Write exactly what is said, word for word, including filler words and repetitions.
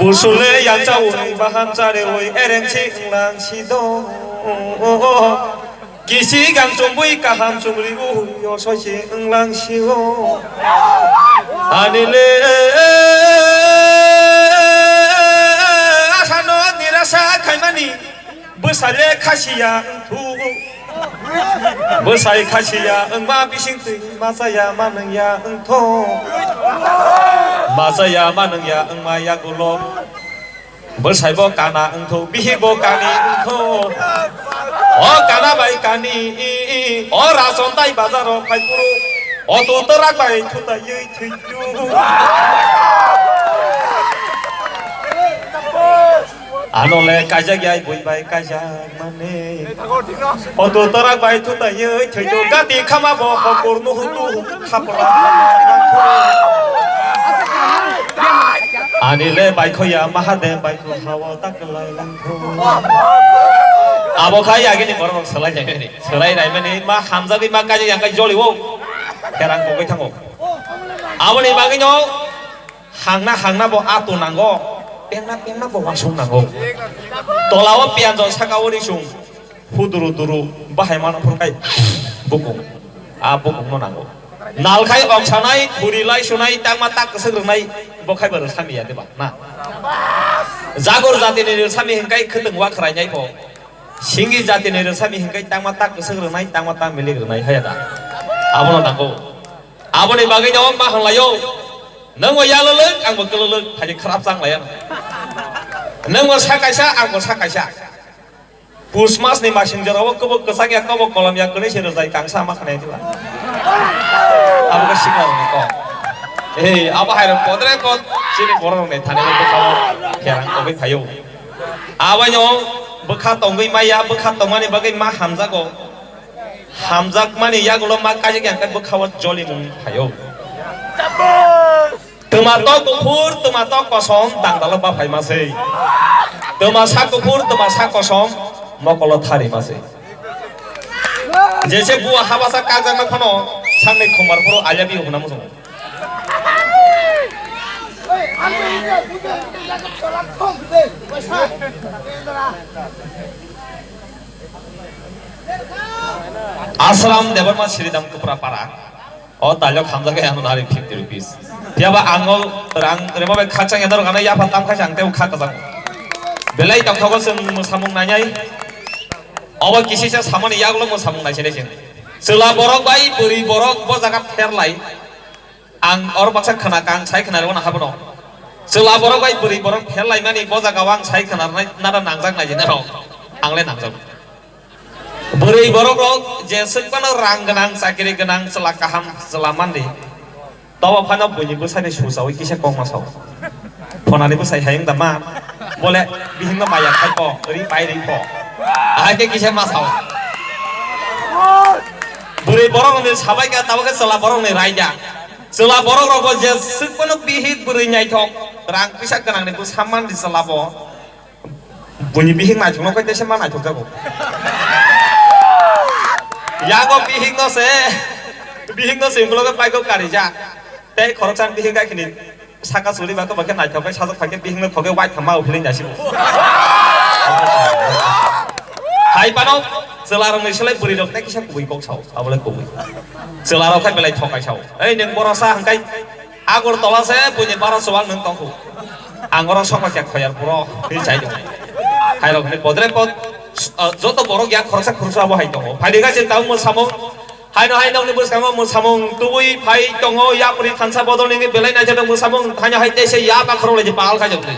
Usule yancha uni bahan chare ui ereng si wnglang si do. Kisi gang chumbui kaham chumri ui osoi si wnglang si o. Anile asano nirasa khaimani. Bwsale khasiya wngthu. Bwsai khasiya wngma bising twi machaya manwngya wngtho. Machaya manwngya wngma yagulo. Bwsai bo kana wngtho, bihik bo kani wngtho. O kana bai kani, o rason tai bazaro phai phuru. O tu torak bai thuta yui thwi. Ano le kaijak ya bui bai kaijak mane. Oto torak bai thuta ye thaijo gati khama bo hokur nuhu tu khapra. Ani le bai khoya Mahadev bai kho hawo tak lai lang kho. Abo khai agini borok salai jai ni. Salai nai mani ma hamjagwi ma kaijak ya kai joli wo. Kerang kogwi thango. Aboni bagwi no Hangna hangna bo ato nango, pengna pengna bo wasung nango. Tola o pianjo saka o risung, huduru duru, bahai mano phurkai bukung, a bukung no nango. Nalkhai oksanai, khuri lai sunai, tangma tak kwswk rwnai, bo khai bo rwsami ya diba, na? Jagur jatini rwsami hinkai khwtwng wa khwrainai bo. Singi jatini rwsami hinkai tangma tak kwswk rwnai, tangma tak milik rwnai, haya da? Abono nango. Aboni bagwi no ma hwnlaio. Nwng bo yalwlwk, ang bo kwlwlwk, phaidi khrap chang laiya. Nwng bo sa kaisa, ang bo sa kaisa. Pus mas ni masing jora o kwbwk kwchang ya, kobo kolom ya, kwrwi se rwjai kangsa ma khnai diba. Abo khe sikla rokni kok. Ei, abo hai rok podre pod, chini borok rokni thani bo bwkhao kherang tongwi phaio. Aboni o bwkha tongwi maya, bwkha tongmani bagwi ma hamjago. Hamjakmani yagulo ma kaijak yang khe bwkhao jolimung phaio. Twma tok kuphur, twma tok kosom, dangdalo ba phaima se. Twma sa kuphur, twma sa kosom, mokolo tharima se. Jese bua habasa kakjakna phano sakni khumbar phuru I love you hwnna muchungo. Asram Debbarma Sridham Kupra Para. O tailok hamjak khe ano nari fifty rupees. Phiya ba ang o rang rema bai khakchang ya norok ano yapha tam khaisa ang tei kha kwchang. Belai tongthogo chwng mwsamung nainai. Obo kisisa samani yagulo mwsamung naisinai chwng. Chwla borok bai bwrwi borok bo jaga pherlai. Ang oro baksa khna kang sai khna rwna habono. Chwla borok bai bwrwi borok pherlaimani bo jaga o ang sai khna rwnai nada nangjak nai jena rok. Ang le nangjak. Bwrwi borok rok je swk phano rang gwnang, chakiri gwnang, chwla kaham, chwla mandi. Tobo phano buini bwsani susaui kisa kok ma sao. Phonani bwsai hai wng da ma. Bole bihingno maya khai po, ri pai ri po. Ahai khe kisa ma sao. Bwrwi borok ni sabai kha, tabuk khe chwla borok ni raida. Chwla borok rok bo je swk phano bihik bwrwi naithok, rang pisa gwnang ni bwsa mandi chwla bo. Buini bihik naithokno khe teisa ma naithok jago. Yago bihikno se, bihikno se ulo khe paiko karijak. Tei khoroksa bihik bai khini saka suri ba khe naithok khe sajak phai khe bihikno thok khe wai thangma uphilwi nasibo. Hai phano chwla rokni slai bwrwi rok tei kisa kubui kok sao, abo le kubui. Chwla rok khai belai thokai sao. Ei nwng borok sa hwnkhe Agartala se buini bara chuwak nwng tongkhu. Ang oro sokha khe khoyar puro twi chai tongo. Hairok hwnwi podre pod, ah, joto borok yak khoroksa khoroksa bo hai tongo. Phaidi kha chini tabuk mwsamung. Haino hai nokni bwskango mwsamung tubui phai tongo. Yapri thansa bodol nini belai naijak mwsamung. Haino hai teisa ya ba khorok lai pal khaijak twi.